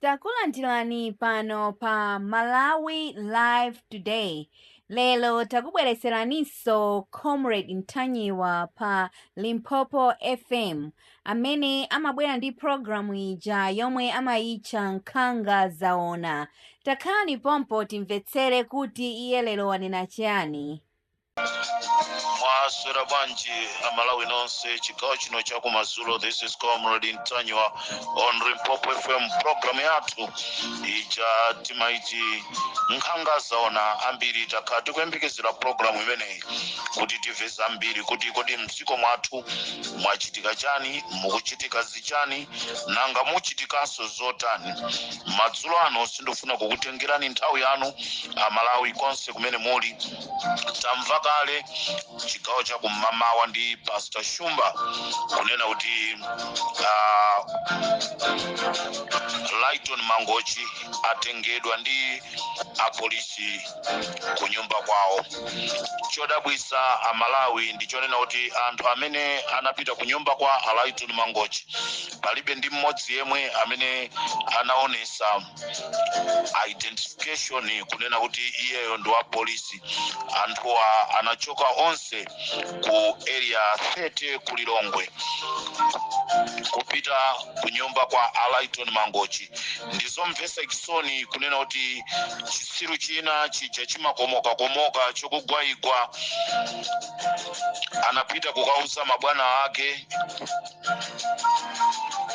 Takulandirani pano pa Malawi Live Today. Lero takubweretseraninso Comrade Ntanyiwa pa Limpopo FM amene amabwera ndi programu ija yomwe amayitcha Nkhanga Zaona. Takhalani pompo timvetsere kuti iye lero wanena chiyani. Mwaswera bwanji Amalawi nonse chigawo chino chakumadzulo? This is Comrade Ntanyiwa on Limpopo FM, program yathu ija timaiti Nkhanga Zaona. Ambiri takhala tikuyembekezera program imeneyi kuti timve zambiri kuti kodi mdziko mwathu mwachitika chani, mukuchitika zichani, nanga muchitikanso zotani madzulo ano. Sindifuna kukutengerani nthawi yanu, Amalawi konse kumene muli. Tamva kale chigawo cha kum'mamawa ndi Pastor Shumba kunena kuti Lighton Mangochi atengedwa ndi apolisi ku nyumba kwawo. Chodabwisa, Amalawi, ndi chonena kuti anthu amene anapita ku nyumba kwa Lighton Mangochi palibe ndi mmodzi yemwe amene anaonesa identification kunena kuti iyeyo ndi wa polisi. Anthuwa anachoka onse ku Area 30 ku Lilongwe kupita ku nyumba kwa Lighton Mangochi. Ndizomvetsa chisoni kunena kuti chitsiru china chija chimakomokakomoka chokugwayigwa anapita kukauza mabwana ake,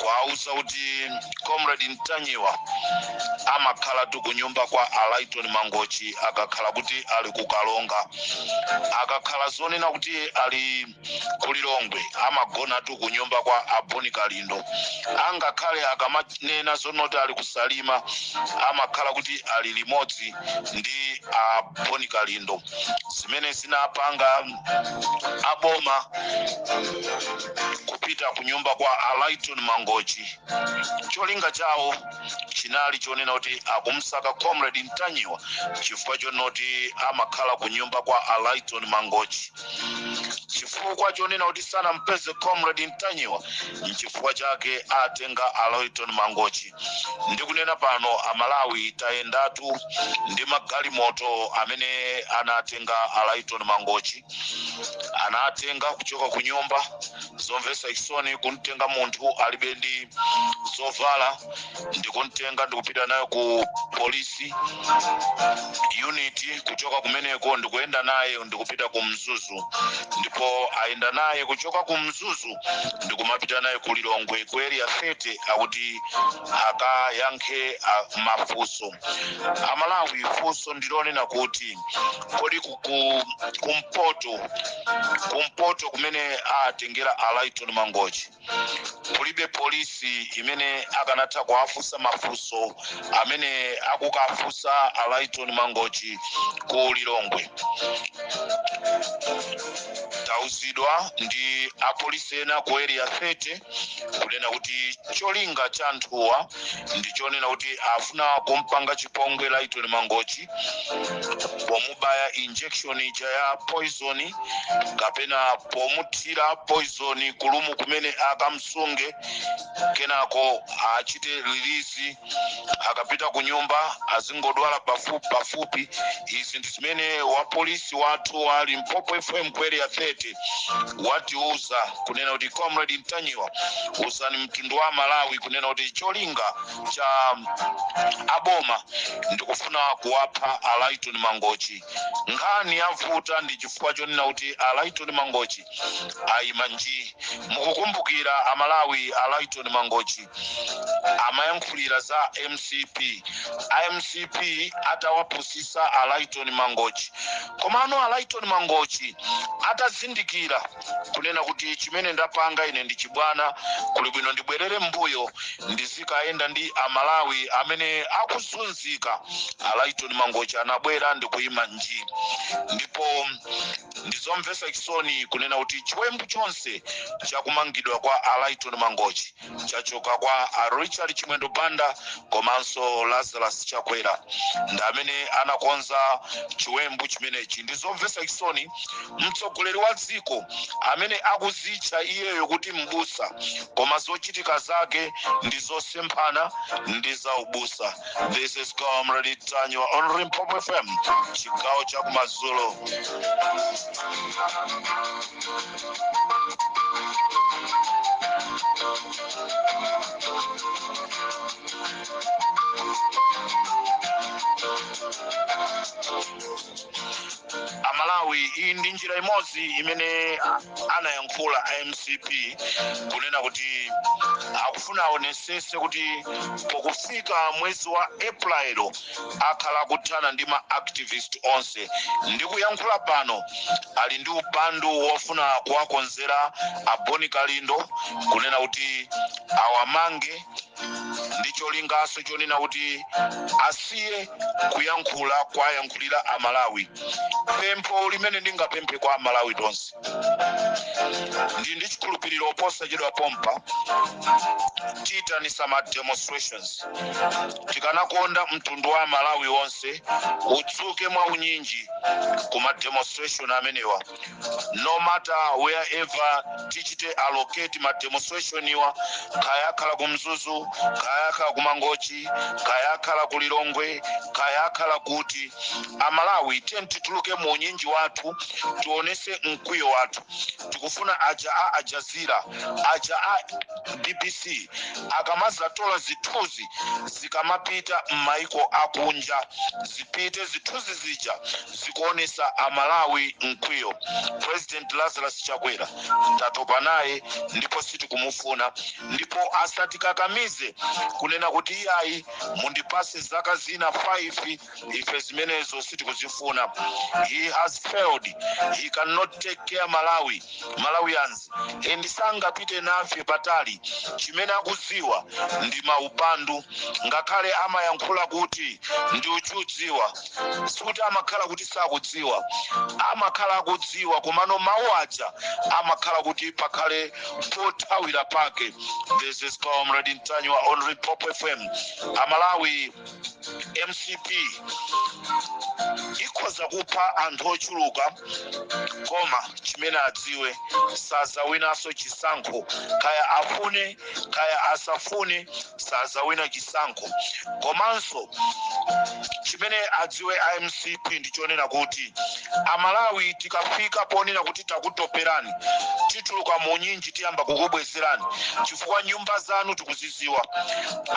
kuwauza kuti Comrade Ntanyiwa amakhala tu kunyumba kwa Lighton Mangochi akakhala kuti ali kukalonga, akakhala zonena kuti ali kulilongwe amagona tu kunyumba kwa Aboni Kalindo, angakhale akamanena zonoti ali kusalima amakhala kuti ali limodzi ndi Aboni Kalindo. Zimene zinapanga aboma kupita kunyumba kwa Lighton Mangochi, cholinga chawo chinali chonena kuti akumsaka Comrade Ntanyiwa chifukwa chonoti amakhala kunyumba kwa Lighton Mangochi. Chifukwa chonena kuti sanampeze Comrade Ntanyiwa, nchifukwa chake atenga Lighton Mangochi. Ndikunena pano, Amalawi, tayendatu ndi magalimoto amene anatenga Lighton Mangochi, anatenga kuchoka ku nyumba. Zomvetsa chisoni kumtenga munthu alibe ndi zovala, ndikumtenga ndikupita naye ku polisi unit, kuchoka kumeneko ndikuyenda naye ndikupita ku Mzuzu, ndipo ayenda naye kuchoka ku Mzuzu ndikumapita naye ku Lilongwe ku Area 30 akuti akayankhe mafunso. Amalawi, funso ndilonena kuti kodi kumpoto kumene atengera Lighton Mangochi kulibe polisi imene akanatha kuwafunsa mafunso amene akukafunsa Lighton Mangochi ku Lilongwe? Tauzidwa ndi apolisi ena ku Area 30 kunena kuti cholinga cha anthuwa ndi chonena kuti afuna kumpanga chipongwe Lighton Mangochi pomubaya injection ija ya poison kapena pomuthira poison ku room kumene akamsunge, kenako achite release, akapita ku nyumba azingodwala pafupi pafupi. Izi ndi zimene wa polisi wathu wa Limpopo FM ku Area 30 watiuza kunena kuti, "Comrade Ntanyiwa, uzani mtundu wa Malawi kunena kuti cholinga cha aboma ndikufuna kuwapha Lighton Mangochi." Nkhani yavuta ndi chifukwa chonena kuti Lighton Mangochi ayima nji. Mukukumbukira, Amalawi, Lighton Mangochi amayankhulira za MCP, iMCP atawapusisa Lighton Mangochi. Komano Lighton Mangochi atazindikira kunena kuti chimene ndapanga ine ndi chibwana, kuli bwino ndibwerere mbuyo ndizikayenda ndi Amalawi amene akuzunzika, Lighton Mangochi anabwera ndikuyima nji. Ndipo ndizomvetsa chisoni kunena kuti chiwembu chonse chakumangidwa kwa Lighton Mangochi chachoka kwa a Richard Chimwendo Banda komanso Lazarus Chakwera, ndi amene anakonza chiwembu chimenechi. Ndizomvetsa chisoni, mtsogoleri wa dziko amene akuzitcha iyeyo kuti mbusa, koma zochitika zake ndi zosemphana. Ndi za ubusa. This is Comrade Ntanyiwa on Limpopo FM, chigawo cha kumadzulo. Amalawi, iyi ndi njira imodzi imene anayankhula MCP kunena kuti akufuna aonesese kuti pokufika mwezi wa April akhala akuthana ndi ma activist onse. Ndi kuyankhula pano ali ndi upandu wofuna kuwakonzera a Bon Kalindo kunena kuti awamange, ndi cholingaso chonena kuti asiye kuyankhula kwayankhulira Amalawi. Pempho limene ndingapemphe kwa Amalawi tonse, ndi chikhulupiriro posachedwa pompa tiyitanisa ma demonstrations. Tikanakonda mtundu wa Malawi wonse udzuke mwa unyinji kuma demonstration amenewa, no matter wherever tichite allocate ma demonstration iwa, kaya akhala ku Mzuzu, kaya akhala ku Mangochi, kaya akhala ku Lilongwe, kaya akhala kuti. Amalawi, tiye tituluke mu unyinji wathu, tionese mkwiyo wathu. Tikufuna aja a Aljazira, aja a BBC akamazatola zithunzi, zikamapita m'maiko akunja, zipite zithunzi zija zikuonesa Amalawi mkwiyo. President Lazarus Chakwera tatopa naye ndipo sitikumufuna, ndipo asatikakamize kunena kuti iyayi, mundipase zaka zina 5. Ife zimenezo sitikuzifuna. He has failed. He cannot take care Malawi, Malawians, and sangapite nafe patali. Chimene akudziwa ndi maupandu. Ngakhale amayankhula kuti ndi uchudziwa, sikuti amakhala kuti sakudziwa, amakhala akudziwa, komano mawu aja amakhala kuti pakhale pothawira pake. This is Comrade Ntanyiwa on Limpopo FM. Amalawi, MCP ikhoza kupha anthu ochuluka, koma chimene adziwe, sazawinanso chisankho. Kaya afune, kaya asafune, sazawina chisankho. Komanso chimene adziwe iMCP ndichonena kuti Amalawi tikafika ponena kuti takutoperani, tituluka mu nyinji, tiyamba kukubwezerani, chifukwa nyumba zanu tikuziziwa.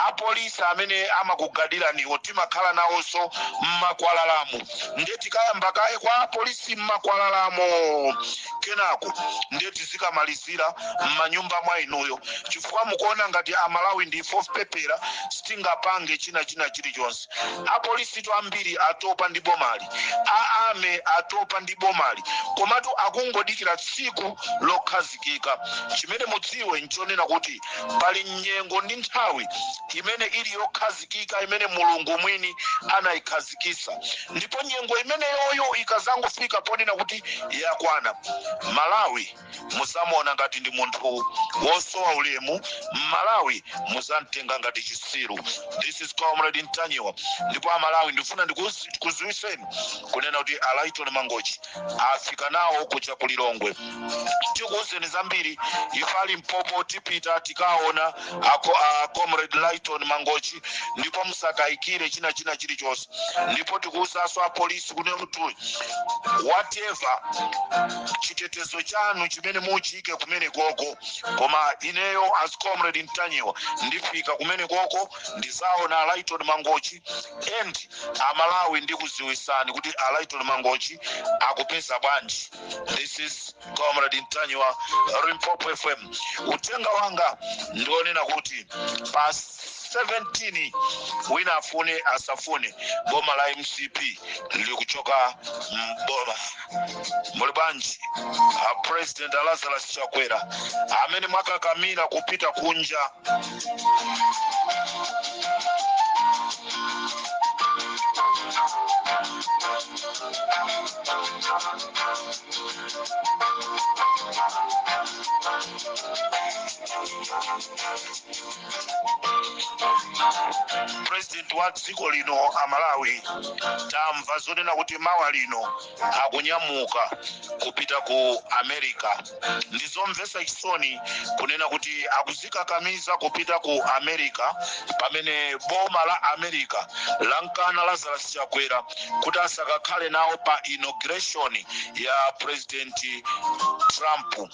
Apolisi amene amakugadiraniwo timakhala nawonso mmakwalalamo. Ndiye tikayamba kaye kwa apolisi mmakwalalamo, kenako ndiye tizikamalizira m'manyumba mwa inuyo, chifukwa mukuona ngati Amalawi ndi ife opepera, sitingapange china china chilichonse. Apolisitu ambiri atopa ndi bomali, a army atopa ndi bomali, komatu akungodikira tsiku lokhazikika. Chimene mudziwe nchonena kuti pali nyengo ndi nthawi imene ili yokhazikika, imene Mulungu mwini anayikhazikisa, ndipo nyengo imeneyoyo ikazangofika ponena kuti yakwana, Malawi muzamuona ngati ndi munthu wosowa ulemu, Malawi muzamtenga ngati chisiru. This is Comrade Ntanyiwa. Ndipo Amalawi, ndifuna ndikuziwiseni kunena kuti a Lyton Mangochi afika nawo kuja ku Lilongwe. Tikuwuzeni zambiri. Ife a Limpopo tipita tikaona a Comrade Lyton Mangochi, ndipo musakayikire china china chilichonse. Ndipo tikuwuzanso apolisi kunena kuti whatever chitetezo chanu chimene muchike kumene koko, koma ineyo as Comrade Ntanyiwa ndifika kumene koko, ndizaona Lyton Mangochi, and Amalawi ndikuziwisani kuti a Lyton Mangochi akupeza bwanji. This is Comrade Ntanyiwa, Limpopo FM. Uthenga wanga ndionena kuti pa 17, wina afune asafune, boma la MCP likuchoka mboma. Muli bwanji a President Lazarus Chakwera amene mwakakamira kupita kunja? President wa dziko lino, Amalawi, tamva zonena kuti mawa lino akunyamuka kupita ku America. Ndizomvetsa chisoni kunena kuti akuzikakamiza kupita ku America pamene boma la America lankana Lazarus Chakwera kuti asakakhale nawo pa inauguration ya President Trump.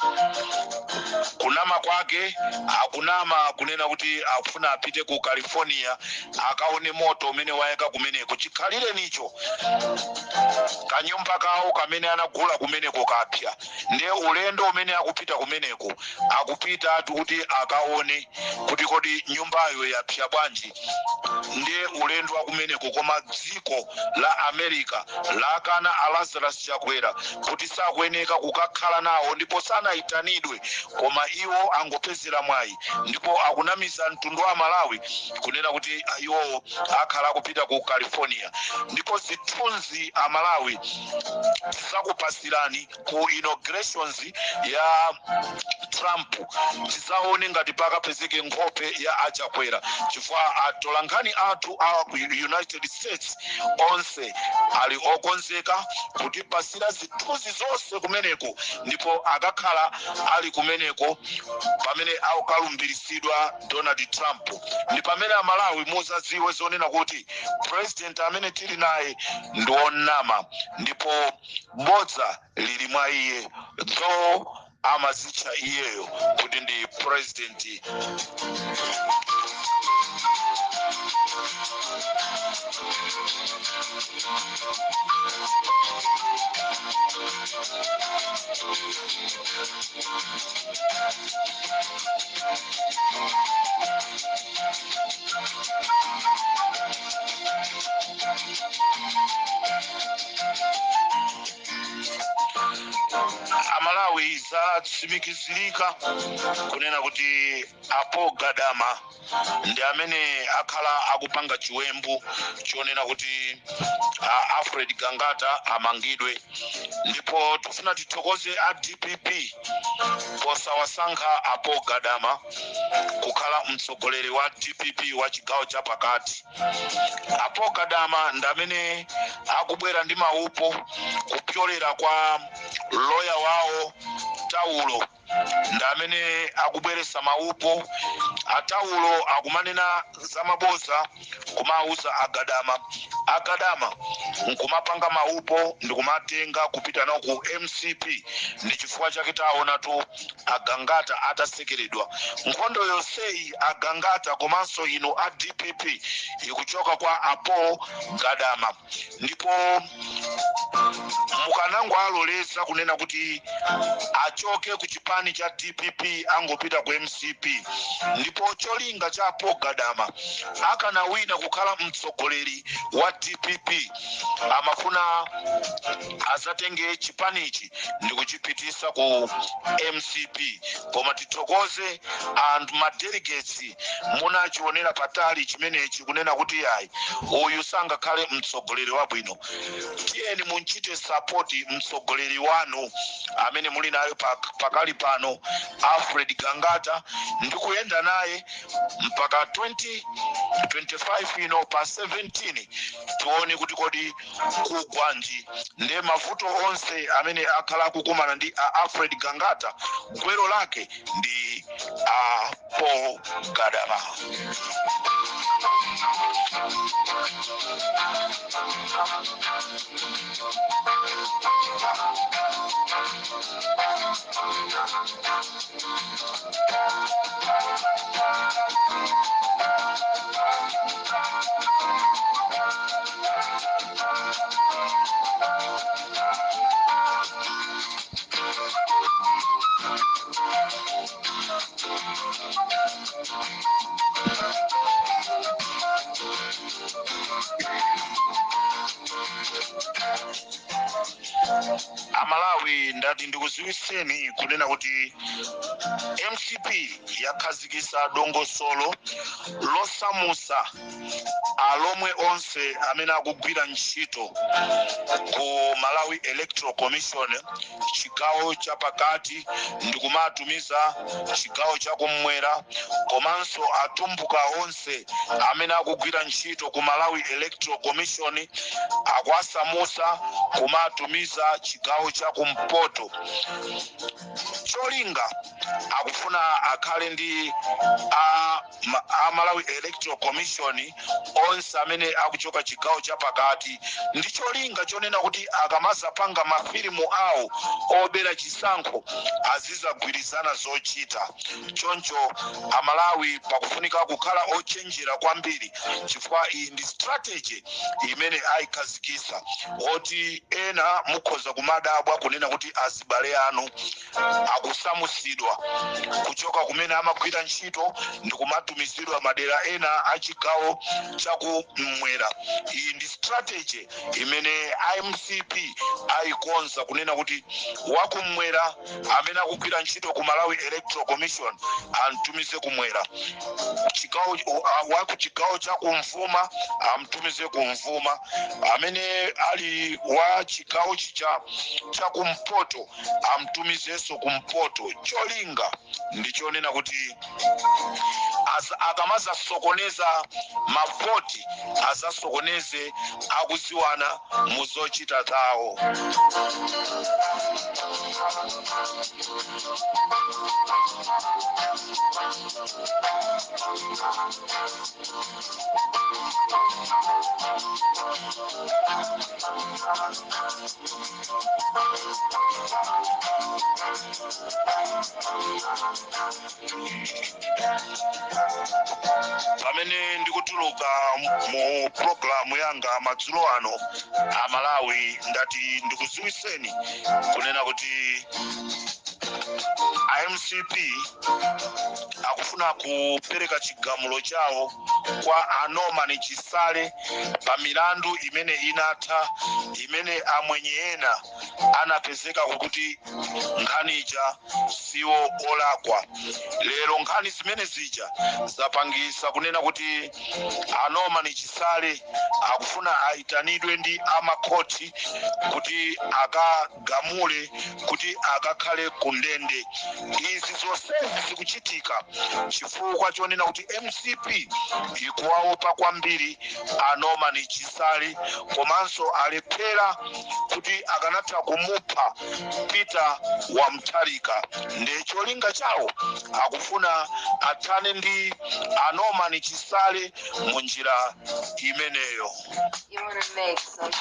Kunama kwake, akunama kunena kuti akufuna apite ku California akaone moto umene wayaka kumeneko. Chikhalire nicho kanyumba kawo kamene anagula kumeneko kapya, ndiye ulendo umene akupita kumeneko, akupita atu kuti akaone kuti kodi nyumbayo yapya bwanji. Ndiye ulendo wakumeneko, koma dziko la America lakana a Lazarus Chakwera kuti sakuyeneka kukakhala nawo ndipo sanayitanidwe, koma iwo angopezera mwayi ndipo akunamiza mtundu wa Malawi kunena kuti iwowo akhala akupita ku California. Ndipo zithunzi, Amalawi, tizakupasirani ku inaugurations ya Trump. Tizaone ngati pakapezeke nkhope ya Achakwera, chifukwa atolankhani athu a ku United States onse ali okonzeka kutipasira zithunzi zonse kumeneko, ndipo akakhala ali kumeneko pamene akukalumbiritsidwa Donald Trump. Ndi pamene, Amalawi, muzadziwe zonena kuti president amene tili naye ndi wonama ndipo bodza lili mwa iye, though amazitcha iyeyo kuti ndi president. Amalawi, zatsimikizirika kunena kuti apo Gadama ndi amene akhala akupanga chiwembu chonena kuti Alfred Gangata amangidwe. Ndipo tifuna tithokoze a DPP posawasankha apo Gadama kukhala mtsogoleri wa DPP wa chigawo chapakati. Apo Gadama ndi amene akubwera ndi maupo kupyolera kwa loya wawo Taulo, ndi amene akubweresa maupo. Ataulo akumanena zamaboza kumauza Agadama, Agadama nkumapanga maupo ndikumatenga kupita nawo ku MCP. Ndi chifukwa chake taonatu Agangata atasekeredwa. Nkhondo yonseyi, Agangata komanso inu a DPP, ikuchoka kwa apo Gadama. Ndipo mukanango aloleza kunena kuti achoke ku chipani cha DPP, angopita ku MCP, ndipo cholinga cha apo Gadama akanawina kukhala mtsogoleri wa DPP, amafuna azatenge chipanichi ndi kuchipitisa ku MCP. Koma tithokoze anthu, madelegates, munachionera patali chimenechi kunena kuti ayi, uyu sangakhale mtsogoleri wabwino. Tiyeni munchite support mtsogoleri wanu amene muli nayo pakali pano, Alfred Gangata, ndi kuyenda naye mpaka 2025 ino pa 17. Tione kuti kodi kugwanji. Ndiye mavuto onse amene akhala akukumana ndi a Alfred Gangata, gwero lake ndi a Paul Gadama. Amalawi, Ndati ndikuziwiseni kunena kuti MCP yakhazikisa dongosolo losamusa alomwe onse amene akugwira ntchito ku Malawi Electoral Commission chigawo chapakati ndikumatumiza chigawo chakummwera, komanso atumbuka onse amene akugwira ntchito ku Malawi Electoral Commission akuwasamusa kumatumiza chigawo chakumpoto. Cholinga akufuna akhale ndi a Malawi Electoral Commission onse amene akuchoka chigawo chapakati, ndi cholinga chonena kuti akamazapanga mafilimu awo obera chisankho azizagwirizana zochita. Choncho Amalawi pakufunika kukhala ochenjera kwambiri, chifukwa iyi ndi strategy imene ayikhazikisa, oti ena mukhoza kumadabwa kunena kuti azibale anu akusamusidwa kuchoka kumene amagwira ntchito ndi kumatumizidwa madera ena a chigawo chakummwera. Iyi ndi strategy imene iMCP ayikonza, kunena kuti wakummwera amene akugwira ntchito ku Malawi Electoral Commission amtumize kumwera chigawo, waku chigawo cha kumvuma amtumize kumvuma, amene ali wa chigawo chicha chakumpoto amtumizenso kumpoto. Cholinga ndichonena kuti akamazasokoneza mavoti azasokoneze akuziwana muzochita zawo. Pamene ndikutuluka mu pulogalamu yanga madzulo ano, Amalawi, ndati ndikuziwiseni kunena kuti iMCP akufuna kupereka chigamulo chawo kwa a Norman Chisale pa milandu imene inatha, imene amwenye ena anapezeka kuti nkhani ija siwo olakwa. Lero nkhani zimene zija zapangisa kunena kuti a Norman Chisale akufuna ayitanidwe ndi amakhoti kuti akagamule kuti akakhale ku ndende. Izi zonsezi zikuchitika chifukwa chonena kuti MCP ikuwaopa kwambiri a Norman Chisale, komanso alephera kuti akanatha kumupha Peter wa Mutharika. Ndi cholinga chawo akufuna athane ndi a Norman Chisale mu njira imeneyo. You wanna make some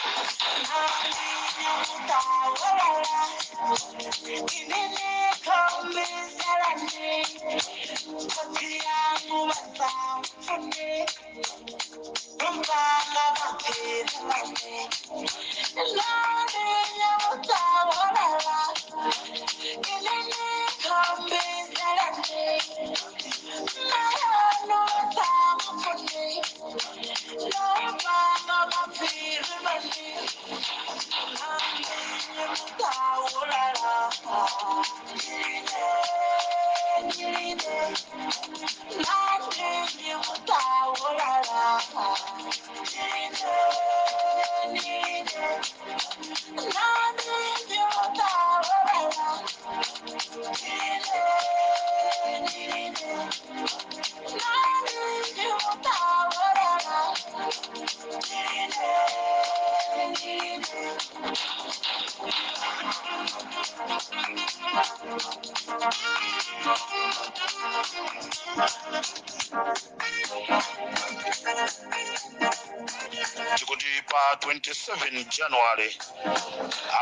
Tikuti pa 27 January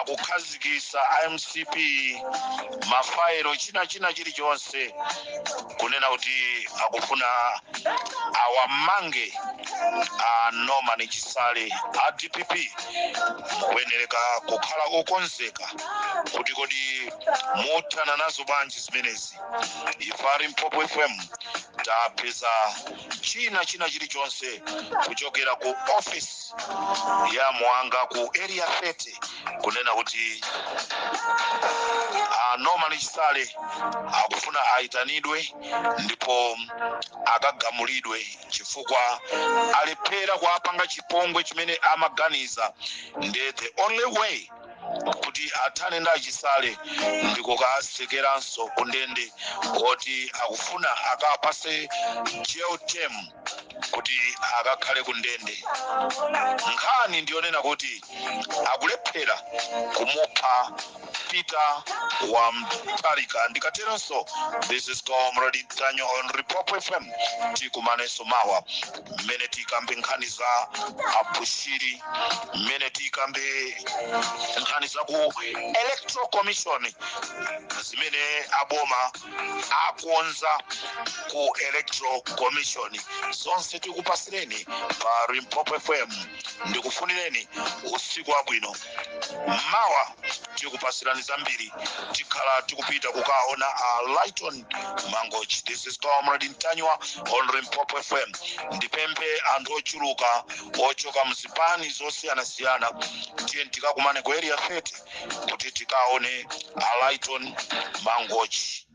akukhazikisa iMCP mafailo china china chilichonse kunena kuti akufuna awamange a Norman Chisale. A DPP mukuyenereka kukhala okonzeka kuti kodi muthana nazo bwanji zimenezi. Ife a Limpopo FM tapeza china china chilichonse kuchokera ku office. Office ya Mwanga ku Area 30 kunena kuti a Norman Chisale akufuna ayitanidwe ndipo akagamulidwe chifukwa alephera kuapanga chipongwe chimene amaganiza. Ndi the only way kuti athane ndi aChisale ndikukatsekeranso ku ndende, koti akufuna akapase jail term kuti akakhale ku ndende. Nkhani ndiyonena kuti akulephera kumupha Peter wa Mutharika. Ndikateronso, this is Comrade Ntanyiwa on Limpopo FM. Tikumanenso mawa mmene tikambe nkhani za aBushiri, mmene tikambe nkhani za ku Electoral Commission, zimene aboma akonza ku Electoral Commission. Zonse tikupasireni pa Limpopo FM. Ndikufunireni usiku wabwino. Mawa tikupasirani zambiri, tikhala tikupita kukaona a Lighton Mangochi. This is Comrade Ntanyiwa on Limpopo FM. Ndipemphe anthu ochuluka ochoka mzipani zosiyanasiyana, tiye tikakumane ku Area 30 kuti tikaone a Lighton Mangochi.